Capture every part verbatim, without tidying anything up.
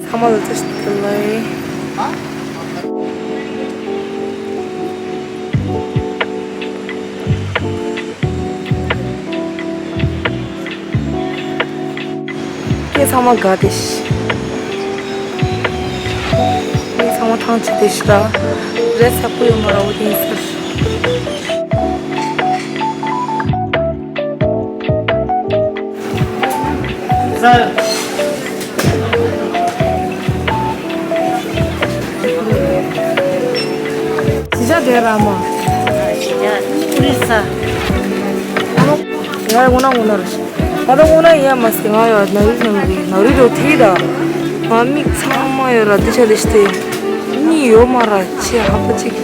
ཚང་མ་ལ་བཀྲ་ཤིས་བདེ་ལེགས། སྐད་ཚང་མ་དགའ་བདེ་ཤི། མི་ཚང་མ་ཐང་ཆད་བདེ་ཤི་ར། རེད་ས་པོ་ཡོད་མ་ར་འོ་དེ་ཡིན་ཟེར། གཞིས་ཆགས་དེ་ར་མ། གཞིས་ཆགས་ཨོ་རི་ས། ང་ཡང་ངོ་ན་ངོ་ན་ར་ཤི། ང་ད་ངོ་ན་ཡ་མ་སི་ང་ཡོད་ན་རི་ན་རི་ན་རི་རོ་ཐི་ད། ང་མིག་ཚང་མ་ཡོད་ར་དེ་ཆ་དེ་ཤི་དེ། གཉིས་ཡོད་མ་ར་ཆེ་ཧ་པ་ཅིག་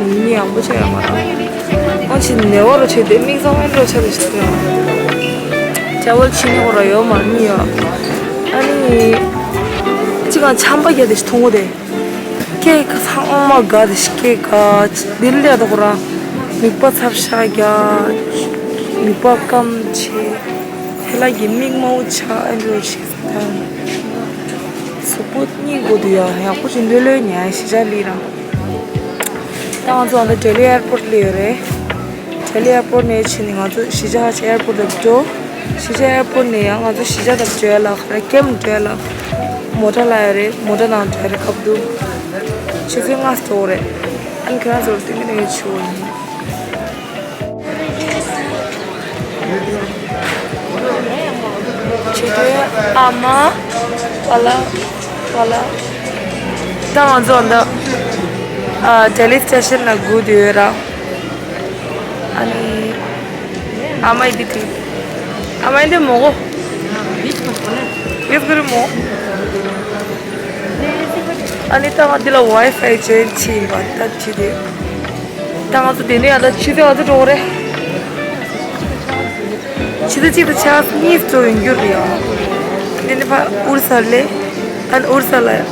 གཉིས་ཡག་པོ་ཆེ་ཡོད་མ་ར། ང་ཕྱི་ནས་བ་རོ་ཆེ་དེ་མིག་ཚང་མ་རོ་ཆེ་དེ་ཤི་དེ། ཅ་བལ་ཕྱི་ནས་བ་རོ་ཡོད་མ་ར་གཉིས་ཡོད། ཨ་ནི། ཅི་གང་ཆམ་པ་རྒྱག་དེ་ཤི་མཐོང་གོ་དེ། སྐེ་ཀ་ཚང་མ་དགའ་དེ་ཤི་སྐེ་ཀ་འདི་ལས་དོ་ཁོ་རང་མིག་པ་ཚབ་ཤ་རྒྱ། མིག་པ་སྐམ་ཆེ། ཧེ་ལ་གི་མིག་མའུ་ཆ་ཨེ་འགྲོ་ཤི་དང་། གཟུགས་པོ་གཉིས་དགོས་དུ་ཡ་ཡག་པོ་ཅིག་ལོས་ལོས་ཉལ་ཤི་ཆ་ལི་རང་། ད་ང་ཚོ་ཨ་ད་ལྡི་ལི་ཨེར་པོར་ལ་ཡོད་རེད། ལྡི་ལི་ཨེར་པོར་ནས་ཕྱིན་ནས་ང་ཚོ་གཞིས་ཆགས་ཨེར་པོར་ལ་འགྲོ། གཞིས་ཆགས་ཨེར་པོར་ནས་ཡང་ང་ཚོ་གཞིས་ཆགས་དང་འགྲོ་ཡ་ལ་ཁ་ར་ཀེམ་འགྲོ་ཡ་ལ་མོ་ཊ་ལ་ཡ་རེད། མོ་ཊ་ནང་འགྲོ་ཡ་རེད་ཁབ་ཏུ། ཆུ་ཚོད་ལྔ་སྟོང་རེད། ཨ་ནི་ཁྱེད་རང་ཚོར་སྟོན་གི་ནས་ཆུ་བོ་ཡིན། ཆུ་ཚོད་ཨ་མ་པ་ལ་པ་ལ། ད་ང་ཚོ་འདི་ཨ་ལྡི་ལི་སི་ཊེ་ཤན་ལ་སྒུག་བསྡད་ཡོད་ར། ཨ་ནི། ཨ་མ་ཡི་དེ་དེ། ཨ་མ་ཡི་དེ་མོ་གོ། ཡོད་གི་རེད་མོ། ཨ་ནི་ད་ང་འདི་ལ་ཝའི་ཕའི་ཇོ་ཡིན་བྱས་ཡིན་པ་ད་ཅི་དེ། ད་ང་ཚོ་དེ་ནས་ཡང་ད་ཕྱི་ཚེ་ང་ཚོ་འགྲོ་གི་རེད། ཕྱི་ཚེ་གཅིག་དང་ཆ་གཉིས་འགྲོ་ཡོང་རྒྱུ་རེད་ཡ། དེ་ནས་ཕ་ཨུ་རི་ས་ལ། ཨ་ནི་ཨུ་རི་ས་ལ་ཡ།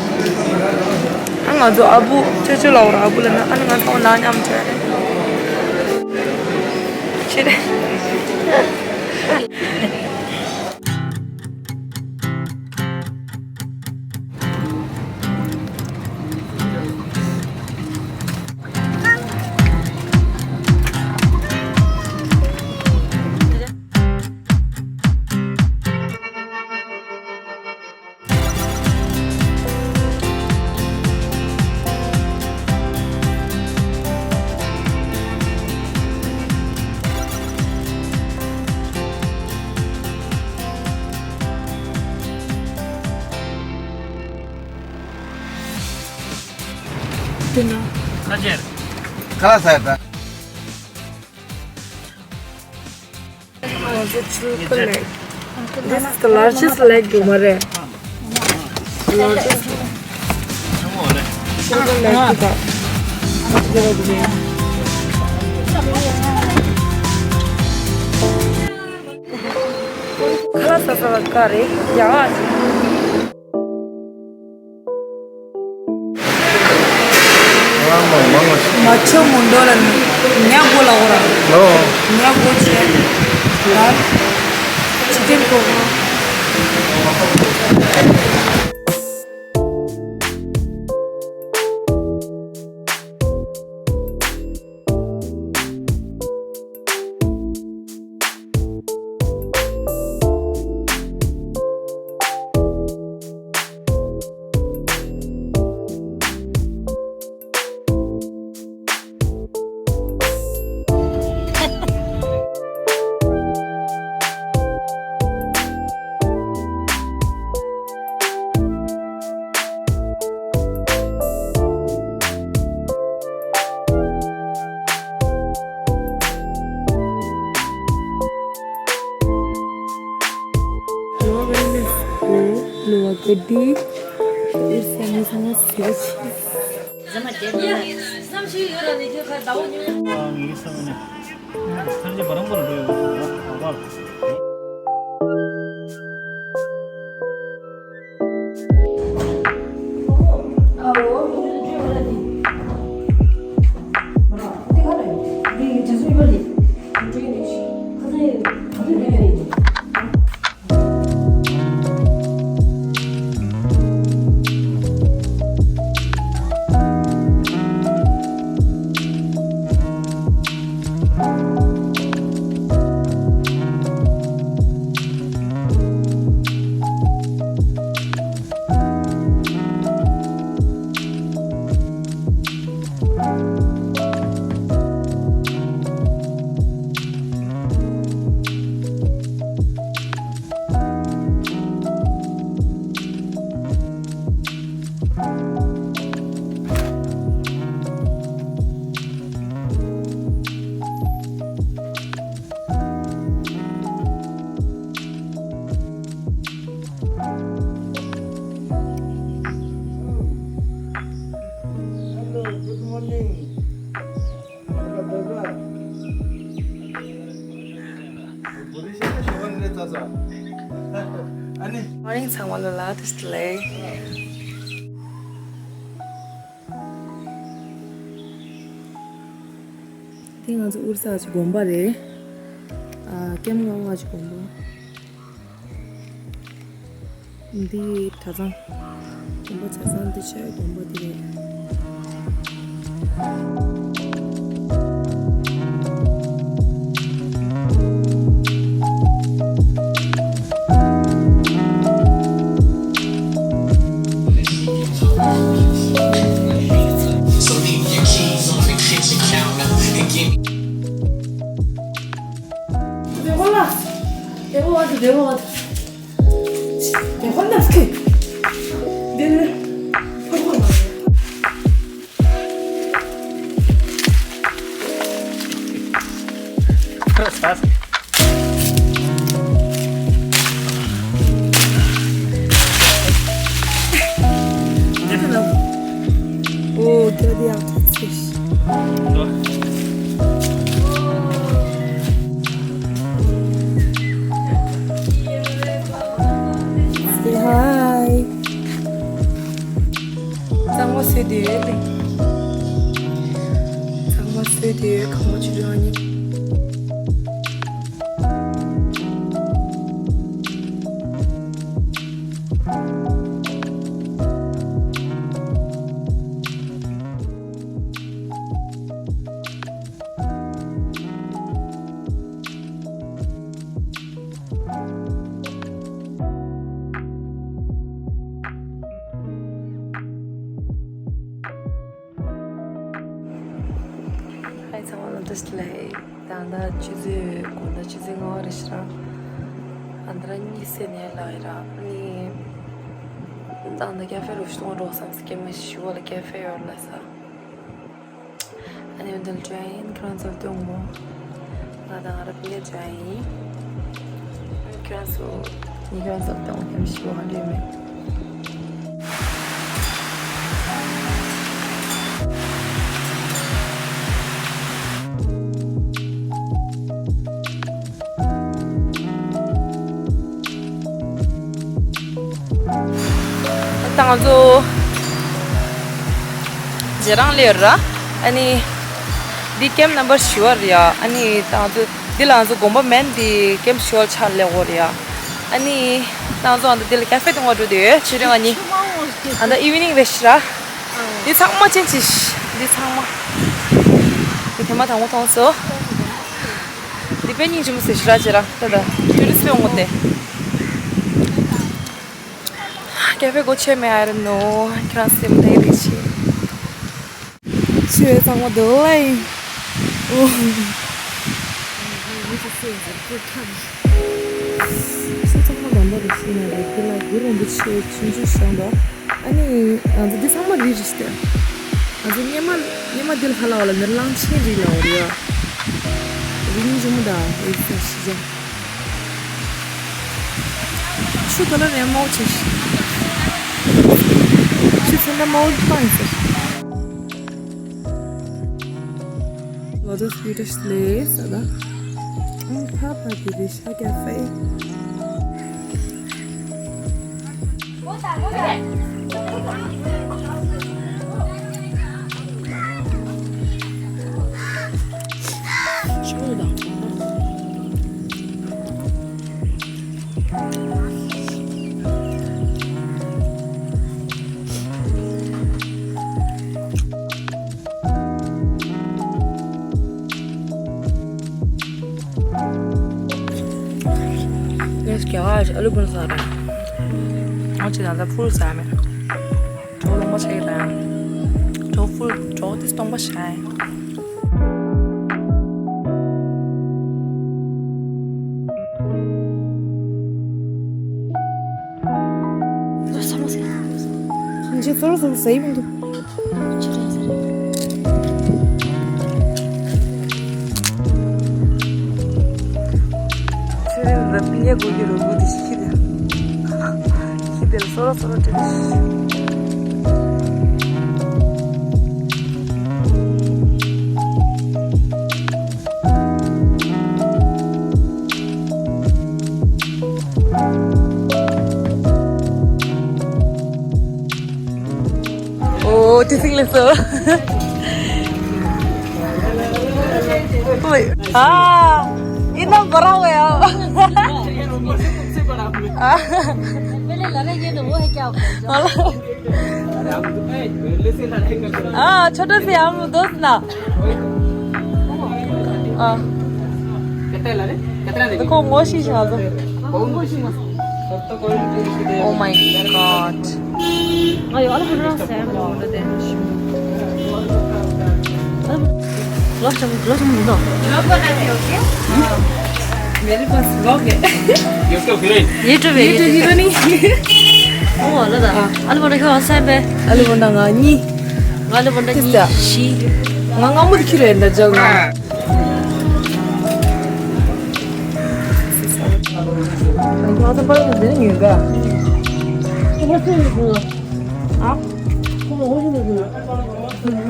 ཨ་ང་ཚོ་ཨ་བུ་ཅོ་ཅོ་ལ་འོ་ར་ཨ་བུ་ལ་ན་ཨ་ནི་ང་ཚོ་ན་མཉམ་བྱས། ཕྱི་རེད། ཁ་ལག་ཟ་ཡ་ད། This is the largest leg ཡོད་མ་རེད། Largest silver leg ད། ཁ་ལག་ཟ་ས་ལ་དཀའ་རེད་ཡ། མ་ཆོ་མོ་འདོ་ལ་ཉ་གོ་ལ་འོ་ར། ལོ། ཉ་གོ་ཆེ། ལ། ཅི་ཐེན་གོ་གོ། ལོ་བ་ག་ཌི། ཨེ་སེ་མི་ཚང་མ་ཟི་བ་ཆེ། ཨ་ནི། མོར་ནིང་ཚང་མ་ལ་ལགས་དེ་ལས། འདི་ང་ཚོ་ཨུར་ས་གི་དགོན་པ་རེད། ཨ། ཀེམ་ལྔ་པ་གི་དགོན་པ། འདི་གྲྭ་ཚང་། དགོན་པ་གྲྭ་ཚང་འདི་ཆེ་བའི་དགོན་པ་འདི་རེད། Oh, they're the outfits. Say hi. གཙང་མ་བཟོས་ཏེ་ཡོད་རེད། གཙང་མ་བཟོས་ཏེ་ཡོད། གང་མ་བྱེད་རང་ཉིད། ཧའི། ཚང་མ་ལ་བཀྲ་ཤིས་བདེ་ལེགས། ད་ལྟ་ཆུ་ཚོད་དགོང་དག་ཆུ་ཚོད་ལྔ་པ་རེད་ཤག་ར། ཨ་འདི་ར་གཉིད་སད་ནས་ལངས་ཡིན་ར། ཨ་ནི་ད་ལྟ་ཀེ་ཧྥེ་རུ་ཞིག་འགྲོ་བསམ་སོང་། ཀེམ་ཞི་བ་ལ་ཀེ་ཧྥེ་ཡོད་ལ་ས། ཨ་ནི་འདིར་འགྲོ་ཡིན། ཁྱེད་རང་ཚོ་སྟོན་མོ། ང་དང་ང་རང་ཕ་གིར་འགྲོ་ཡིན། ཁྱེད་རང་ཚོ་ནི་ཁྱེད་རང་ཚོ་སྟོན་མོ། ཀེམ་ཞི་བ་ག་འདྲ་ཡོད་མེད། ད་ང་ཚོ་རྗེས་རང་སླེབས་ར། ཨ་ནི་འདི་ཀེམ་ནམ་བར་བཞི་པ་རེད་ཡ། ཨ་ནི་ད་ང་ཚོ་འདི་ལ་ང་ཚོ་དགོན་པ་མིན། འདི་ཀེམ་བཞི་པ་ཆགས་སླེབས་ཡོད་རེད་ཡ། ཨ་ནི་ད་ང་ཚོ་ཨ་ནི་འདི་ལ་ཀེ་ཧྥེ་དེ་ངོ་འགྲོ་དུས་ཆུ་རིང་ཨ་ནི་ཨ་ད་ཨི་ཝི་ནིང་རེད་ཤག་ར། འདི་ཚང་མ་ཅན་ཅིག་འདི་ཚང་མ། འདི་ཐེངས་མ་དང་པོ་མཐོང་སོང་། འདི་དཔེ་སྙིང་རྗེ་མོ་ཟེར་ཤག་ར། ཅེ་ར་ད་ད་ཊུ་རི་སི་ཊི་ཡོང་གོ་དེ། ཀེ་ཧྥེ་སྒོ་ཕྱེ་མེད། I don't know. ཁྱེད་རང་སེམས་དེ་རེ་ཆེ། ཆུ་ཚང་མ་དུ་ལ་ཡིན། ཨོ། ཆུ་ཚང་མ་ལམ་པ་རུ་ཤི་ན་རེད། དེ་ལ་གུ་རུ་རིན་པོ་ཆེ་ཆུང་ཆུང་བཞག་འདུག་ཨ་ནི་ང་ཚོ་འདི་ཚང་མ་རི་རེད་ཤག་ང་ཚོ་སྔོན་མ་སྔོན་མ་འདི་ལ་ཧ་ལ་བ་ལ་ནི་གླང་ཆེན་རི་ལ་བ་རེད་ཡ། རི་སྙིང་རྗེ་མོ་དང་ཨེ་ས་ཤི་ཅང་། ཆུ་དོ་ལ་རེ་མོ་ཆེ་ཤི། ཆུ་ཚན་ད་མོ་བཏང་ཡིན་ཟེར། Lotus Beauty Place ད། ཨང་ཕ་ཕ་དེ་རེད་ཤག་ཀེ་ཧྥེ། ངས་རྒྱ་གར་ཨ་ལུ་ཕུལ་ཟ་ར། ང་ཅི་ན་ད་ཕུལ་ཟ་མེད། གྲོགས་ལོང་མ་ཆེ་ར། གྲོགས་ཕུལ་གྲོགས་དེ་སྟོང་པ་ཤ་ཡིན། ཁྱེད་ཚོ་རོགས་ཟ་ཡི་མི་འདུག་ཚེ་རིང་ལ་པི་ཉེ་གོ་གི་རོ་བོ་དེ་ཤི་དེ། ཤི་དེ་ལ་སོ་རོ་སོ་རོ་དྲན། Dressing le so. Oi. Ah, ina barawe. Ah. पहले लड़ाई ये तो वो है क्या होता है? हाँ, छोटा से हम दोस्त ना। हाँ। देखो, मोशी शाह तो। Oh my God. 아, 여러 번 들었어요. Vlog 좀, vlog 좀 넣어. मेरे पास vlog है। YouTube है। YouTube है, ये तो नहीं। 어, 알아다. 알아보다 이거 왔어요, 배. 알아보다 나 아니. 알아보다 니 씨. 나 아무도 필요해, 나 저거. 이거 하다 보면 되는 이유가. 아?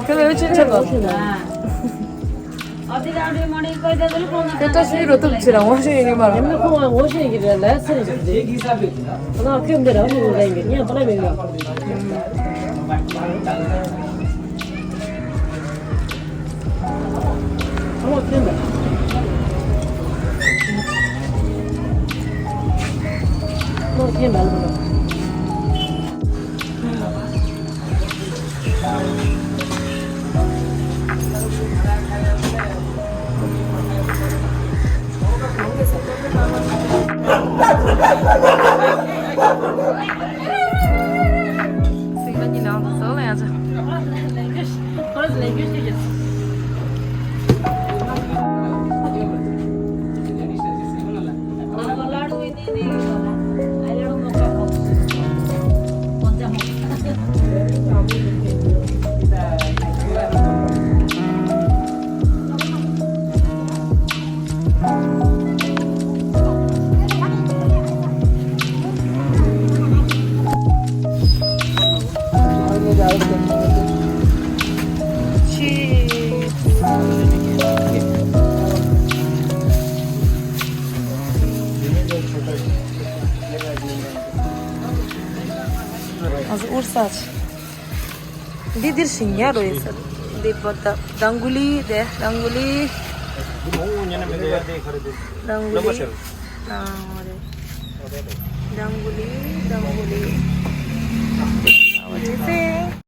그래서 여기 진짜 가. Peter Smith 로 또 붙이라. 오십이 말. 옛날 거 오십이 래. 레슨이 그래. 하나 키우면 되라. 하는 거 이게 그냥 하나 매겨. 하나 키우면. 하나 키우면. ང་ཚོ་ཨུར་ས་ཆེ། འདི་འདིར་ཞིག་ཉར་རོ་ཡིན་ས། འདི་པོ་ད་དང་གུ་ལི་དེ་དང་གུ་ལི། དང་གུ་ལི། ཨ་རེ། དང་གུ་ལི་དང་གུ་ལི། ཨ་རེ།